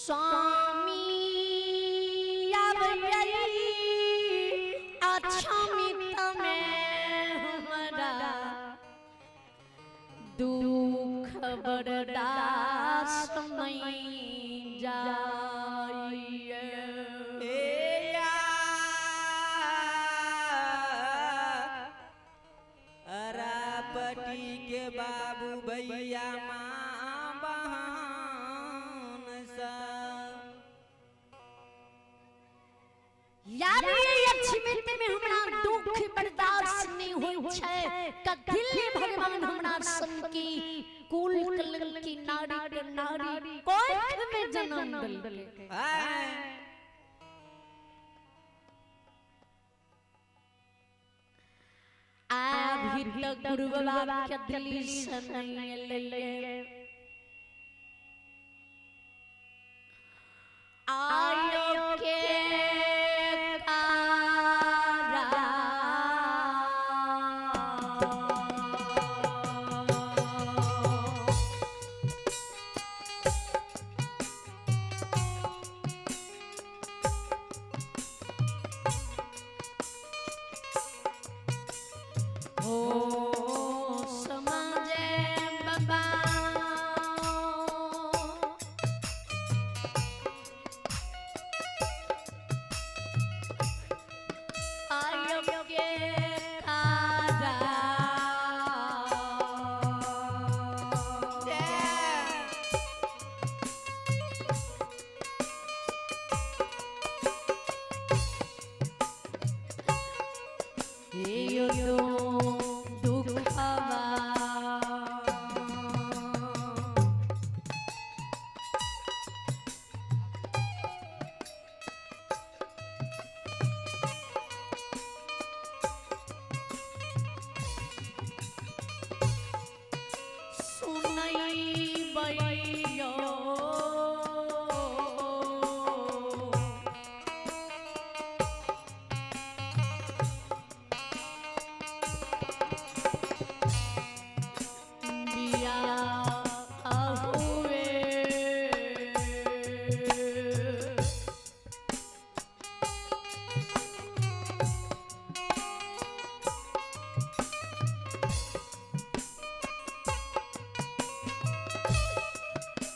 स्वामी हमरा दुख बर्दाश्त नहीं जाइए। अरापटी के बाबू भैया माँ बहन सब यार में हमरा दुख बर्दाश्त नहीं होई छै कथिले भगवान हमरा सन की कुल कलंकी नारी के नारी कोख में जन्म देलकै। अभी तक गुरु बाबा के दिल्ली से नहीं एलै आयो के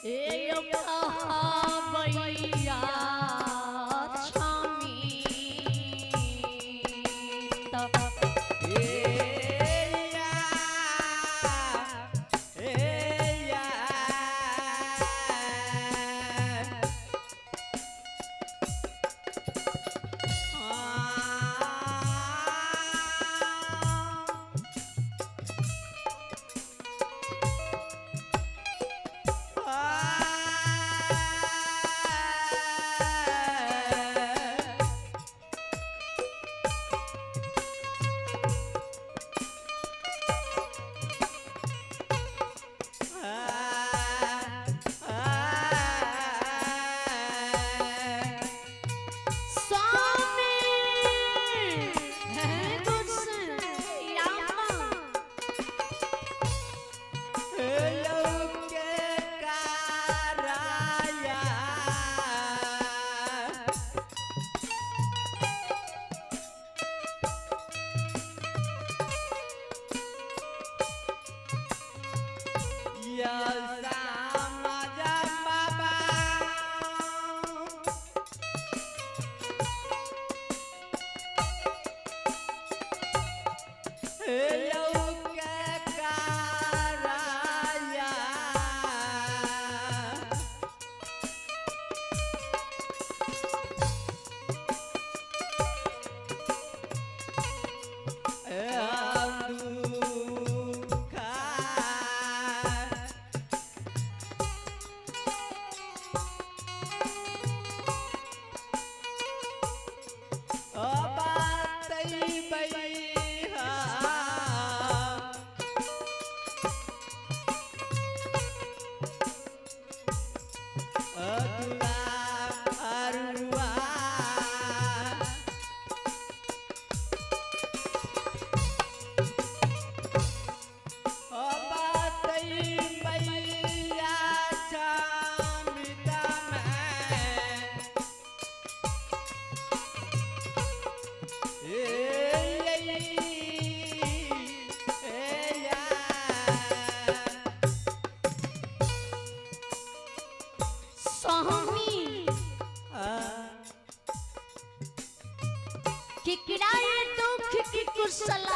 ए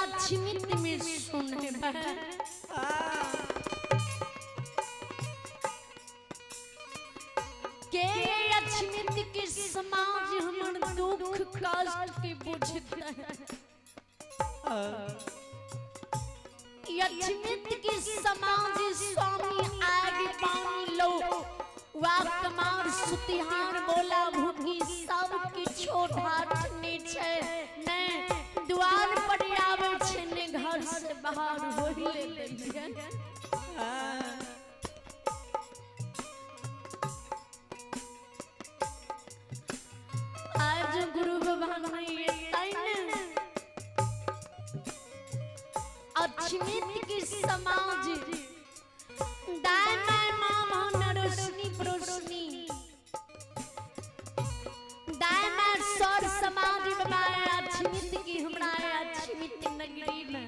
अछमित में सुने के अछमित के समाज हमर दुख कष्ट के बुझते है। अछमित के समाज स्वामी आग पानी लो वा कमार सुतिहार बोला भूखी सब किछो ढाठने छे ने द्वार पर आवे छे ने घर से बाहर होइले दै। आज गुरु बाबा ने तैन अछमित के समाज दाय my मामा नरोशनी परोशनी दाय my sir समाज बाबा अछमित की हमरा अछमित नगरी में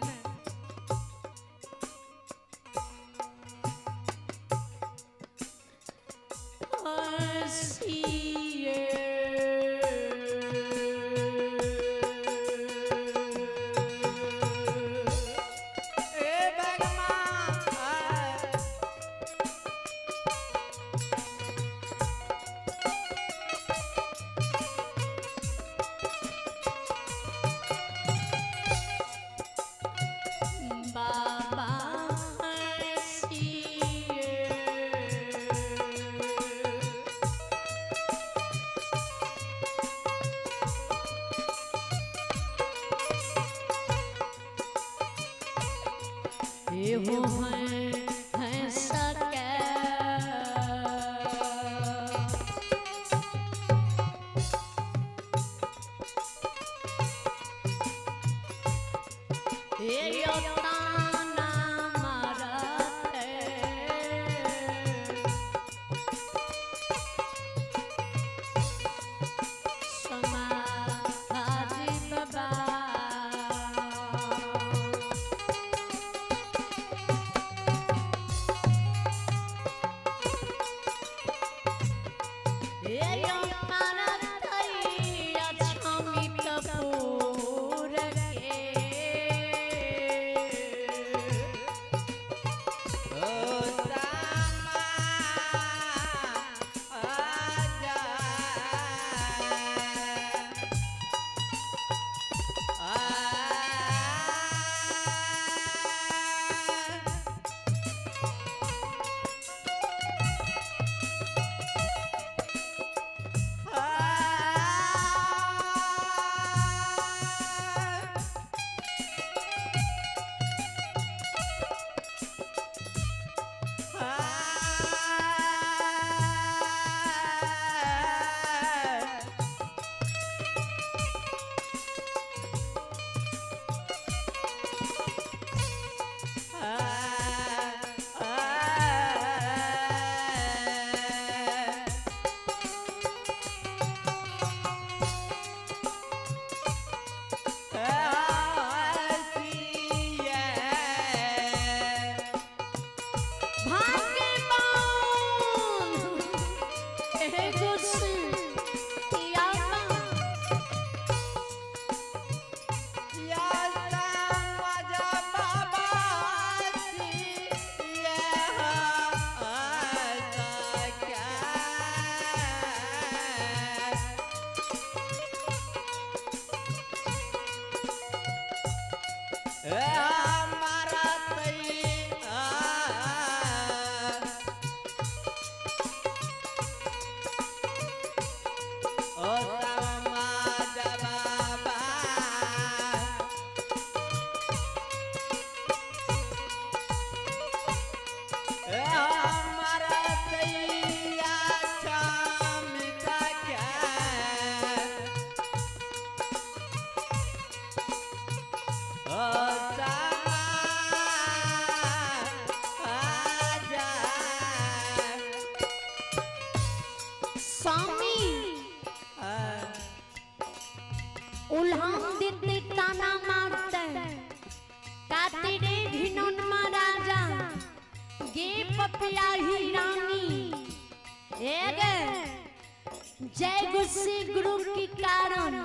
जय गुस्से गुरु के कारण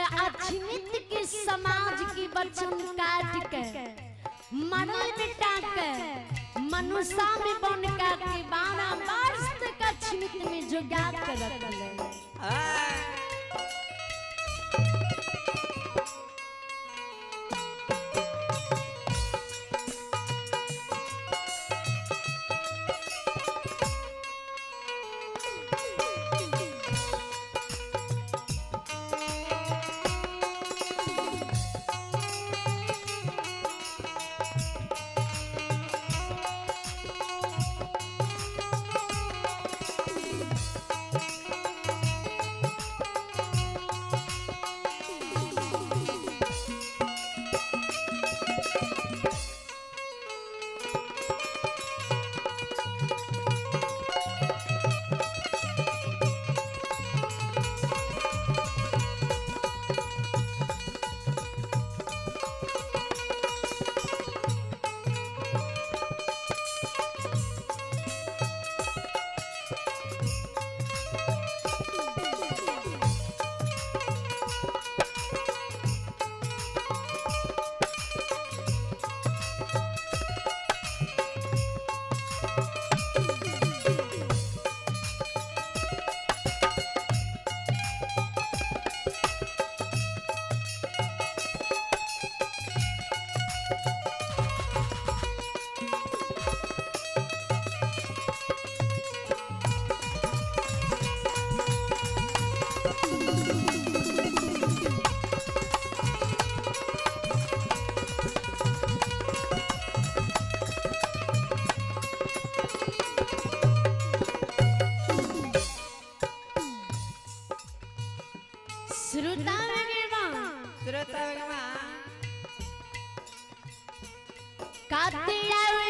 अछमित के समाज की बचन काट के मरल बेटा के मनुष्य में बन के 12 वर्ष तक अछमित में जोगा के रखले।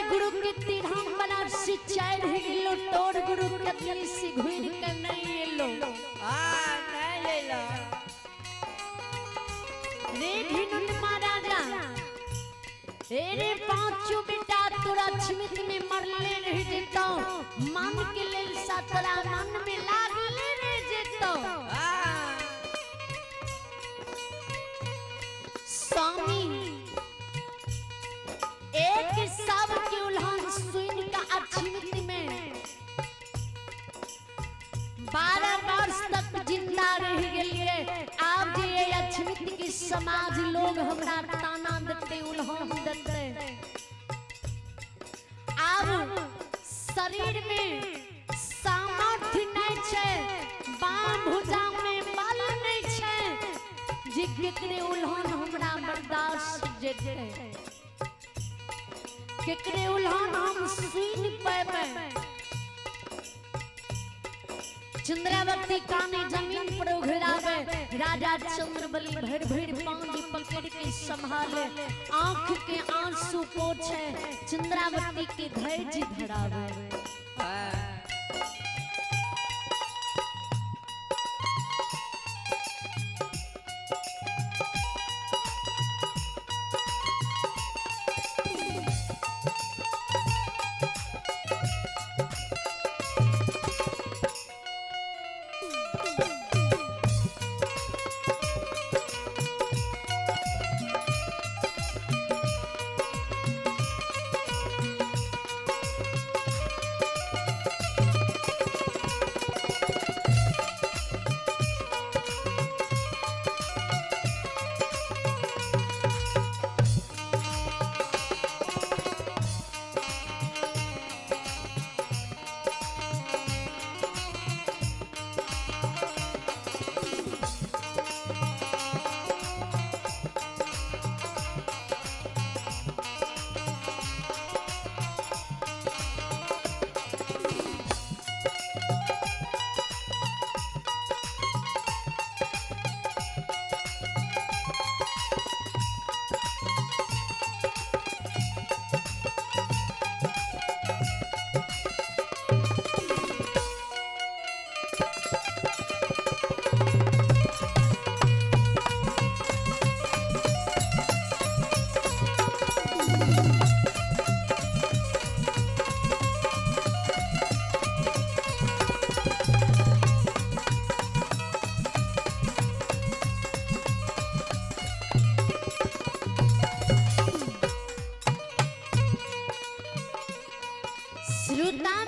गुरु के तिरहम बना से चढ़ गेलो तोर गुरु कतली से घुर के नहीं एलो। आ नहीं एलो रे ढिनुन महाराजा रे पांचों बेटा तोरा छिमित में मरले रह जेतो मन के लेल सतरा मन में लागले रह जेतो। स्वामी एक सब के उल्हन सुन का अछमित में 12 वर्ष तक जिंदा रह गेलिए। आप जे अछमित के समाज लोग हमरा ताना देते उल्हन देते। अब शरीर में सामर्थ्य नहीं छे, बाँ भुजा में बल नहीं छे जे केकरे उल्हन हमरा बर्दाश्त जेते, केकरे उल्हन हम सुन पेबे। चंद्रावती काने जमीन पर उघरावे, राजा चंद्रबली भर भर पांच पकड़ के संभाले, आंख के आंसू पोछे, चंद्रावती के धैर्य धरावे।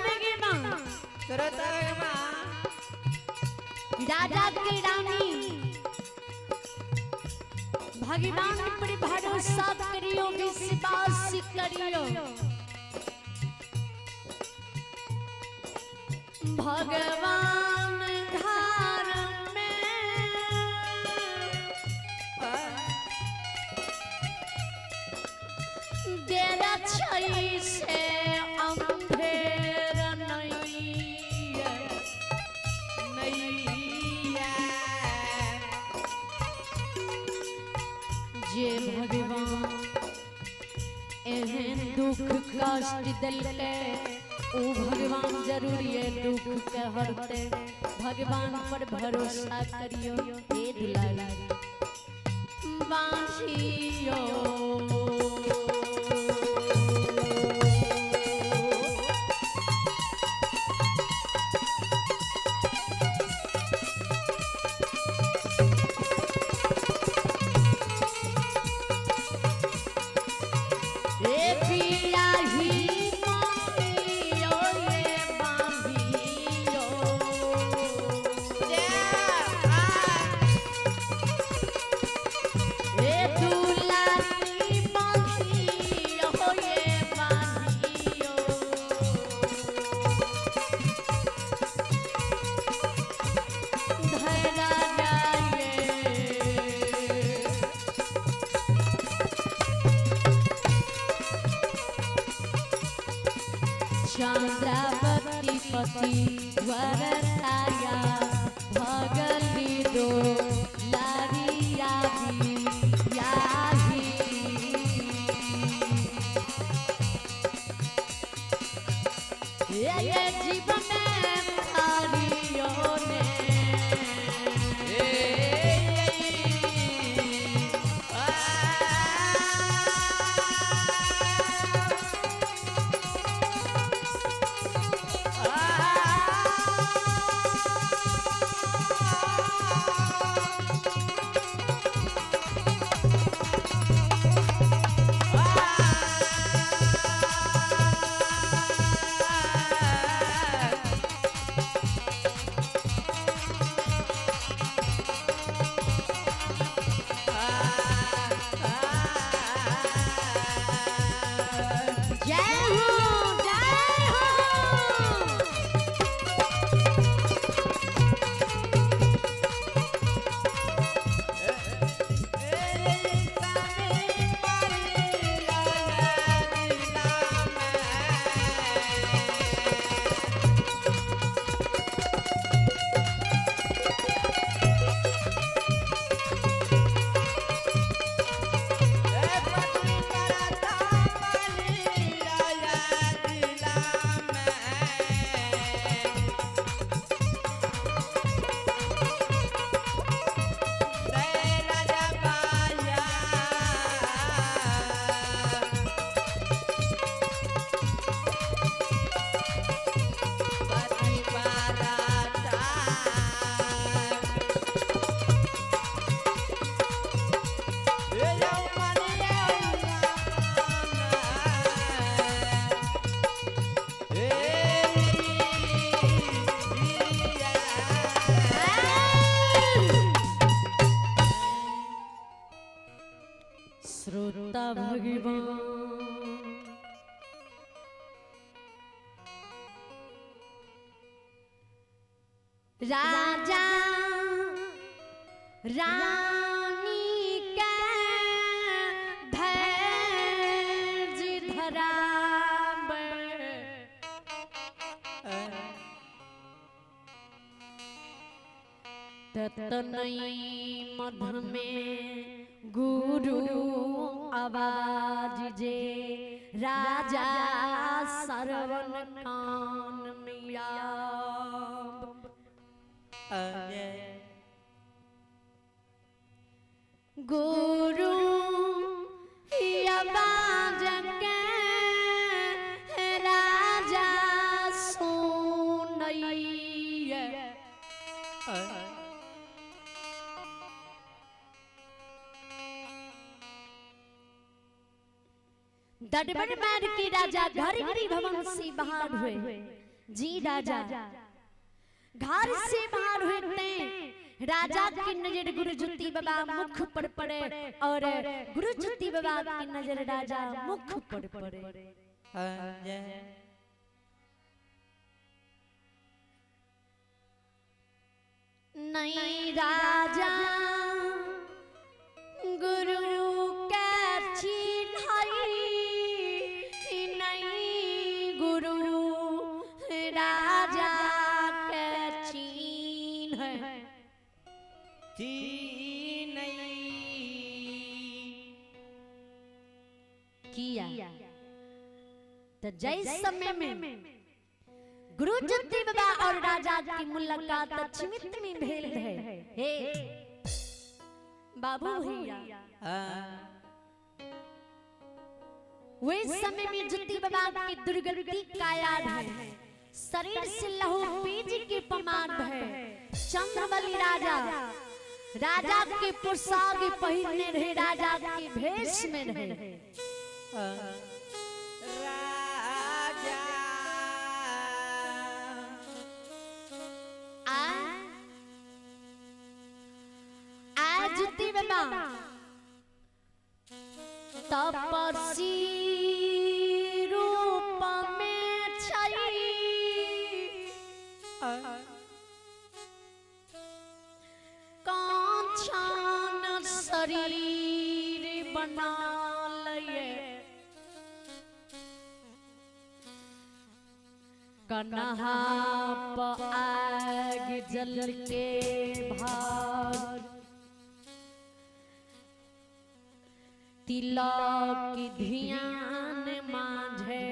भगवान, श्रोता भगवान, राजा के रानी भगवान पर भरोसा करियो, विश्वास करियो। भगवान घर में देरा छै से अंधेर नहीं नैया। जे भगवान एहन दुख कष्ट दिलके ओ भगवान जरूरी है दुख के हरते। भगवान पर भरोसा करियो हे दुलारी बाँझियो। ए पिया ही बाँझियो, ये बाँझियो। ए दुलारी बाँझियो, ये बाँझियो। धरा जाए चंद्रावती पति वरताया भगली दो लारिया भी याही। ये जीवन में थारियों ने जय हो, जय हो। श्रोता भगवान, राजा रानी के धैर्य धरावे ततनई मध में गुरु आवाज जे राजा सरवन कान मिया। गुरु आवाज के राजा सुनैया। दडबड़ मार के राजा घर गिरी भवन से बाहर हुए। जी राजा घर से बाहर होते राजा की नजर गुरु ज्योति बाबा मुख पर पड़े और गुरु ज्योति बाबा की नजर राजा मुख पर पड़े। नहीं राजा गुरु के चिन्हई, नहीं गुरु राजा के चिन्ह किया। तो जय समय में गुरु ज्योति बाबा और राजा की मुलाकात अछमित में भेल है। हे बाबू भैया, वे समय में ज्योति बाबा की दुर्गति काया है, शरीर से लहू बीज के पमाद है। चंद्रबली राजा राजा के पोशाक पहनने रहे, राजा के भेष में रहे। राजा आ ज्योति बाबा तपस्वी रूप में छई, कांचन शरीर बना लिए, कन्हा आग जल के भार, तिलक ध्यान माझे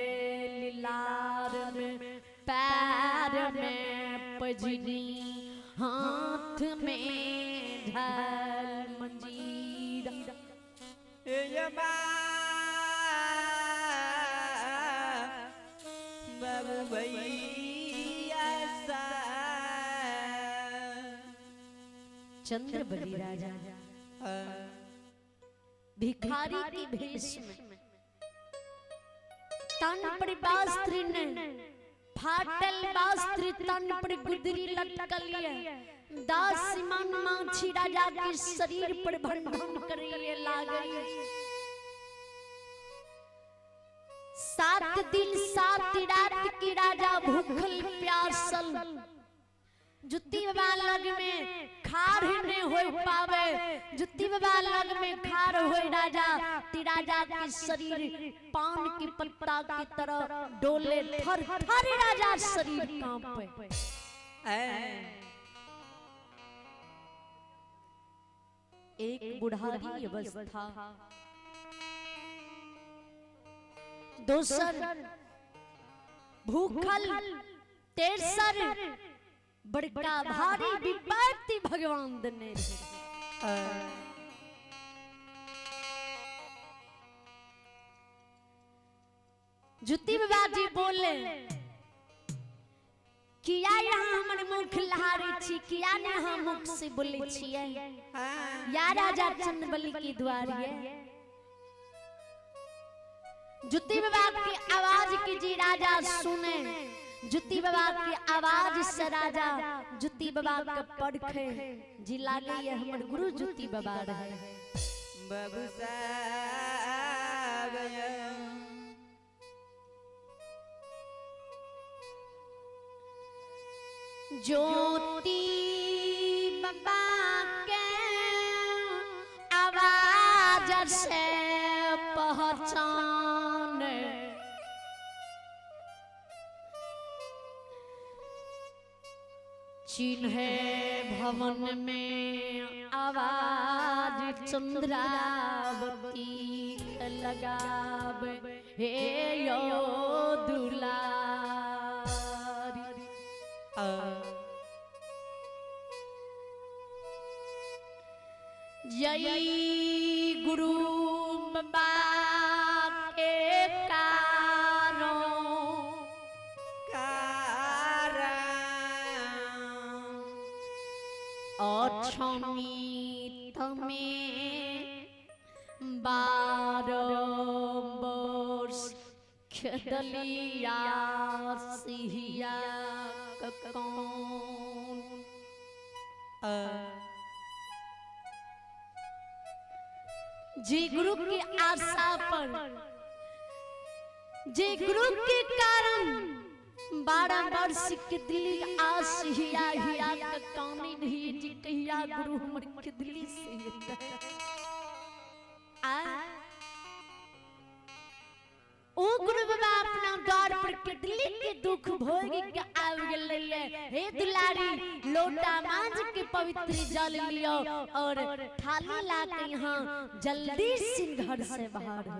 लार में, पैर में पजनी, हाथ में ढाल मंजीरा। बाबू भैया चंद्रबली राजा भिखारी की भेष में, तन पर वस्त्र ने फाटल वस्त्र, तन पर गुदरी लटकल है, दास मन माछी राजा के शरीर पर भन भन करे लागल। 7 दिन 7 रात की राजा भूखल प्यासल, जुत्ती बाबा लग में खार नहीं हो पावे, जुत्ती बाबा लग में खार हो राजा ती राजा के शरीर पान की पत्ता की तरह डोले, थर थर राजा शरीर कांपे। एक बुढ़ारी अवस्था, दोसर भूखल, तेसर बड़का भारी विपत्ति भगवान देने। ज्योति बाबा जी बोले किया यहाँ हमर मुख लहारे छी, किया ने हम मुख से बोले छियै, या राजा चंद्रबली की द्वारी। ज्योति बाबा की आवाज की जी राजा सुने, ज्योति बाबा की आवाज से राजा ज्योति बाबा के पड़खे जी लागे ये हमर गुरु ज्योति बाबा रहे। बाबू साहब ज्योति बाबा के आवाज से पहचान, चिन्हे भवन में आवाज चंद्रावती लगावे, हे यो दुलारी। जय गुरु बाबा के कारों अक्षमित में 12 वर्ष खेदलिया सिहिया कौन जी गुरु की आशा पर, जे गुरु के कारण 12 वर्ष के दिली आस हिया हिया के कानी नहीं जी कहिया गुरु हमर के दिली से आ ओ गुरु बाबा अपना द्वार पर के दिली के दुख भोग के आव गेलै। हे दुलारी लोटा मांझ के पवित्र जल लियो और थाली ला के यहाँ जल्दी से घर से बाहर हो।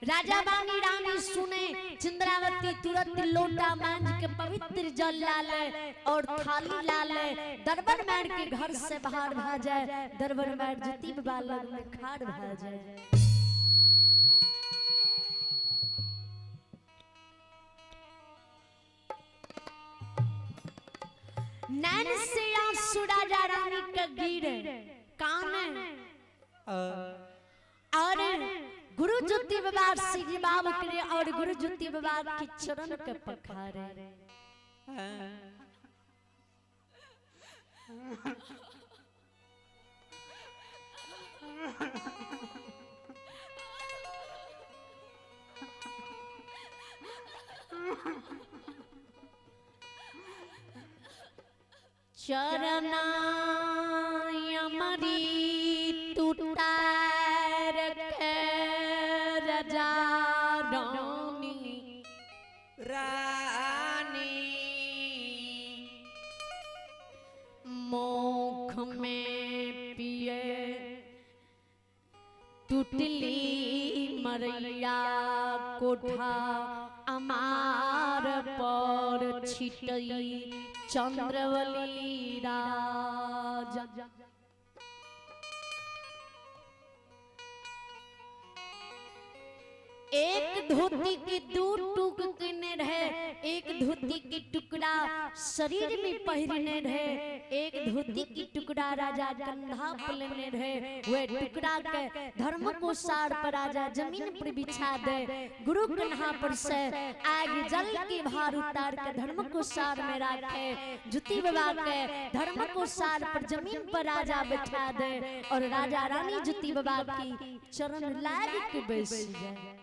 राजा बानी रानी सुने चंद्रावती तुरंत लोटा मांझ के पवित्र जल लाले और थाली लाले दरबार मार के घर से बाहर भा जाए। दरबार मार जुती बाबा लग में खाड़ भा जाए। नैन से आंसू राजा रानी के गिरे कान और गुरु ज्योति बाबा श्री बाबा करे और गुरु ज्योति बाबा के चरण के पखारे। चरना अमरी तुटार के राजा रानी रानी मोख में पिए टूटली मरैया कोठा अमार पर छिटई चंद्रवली राजा। एक धोती के दो टुक केने रहे, एक धोती के टुकड़ा शरीर में पहिरने रहे, एक धोती की टुकड़ा राजा कंधा पर लेने रहे। वह टुकड़ा के धर्म को सार पर राजा जमीन पर बिछा दे, गुरु कन्हा पर से आग जल के भार उतार के धर्म को सार में रखे, जुती बाबा के धर्म को सार पर जमीन पर राजा बैठा दे और राजा रानी जुती बाबा की चरण लाग के बैस जाए।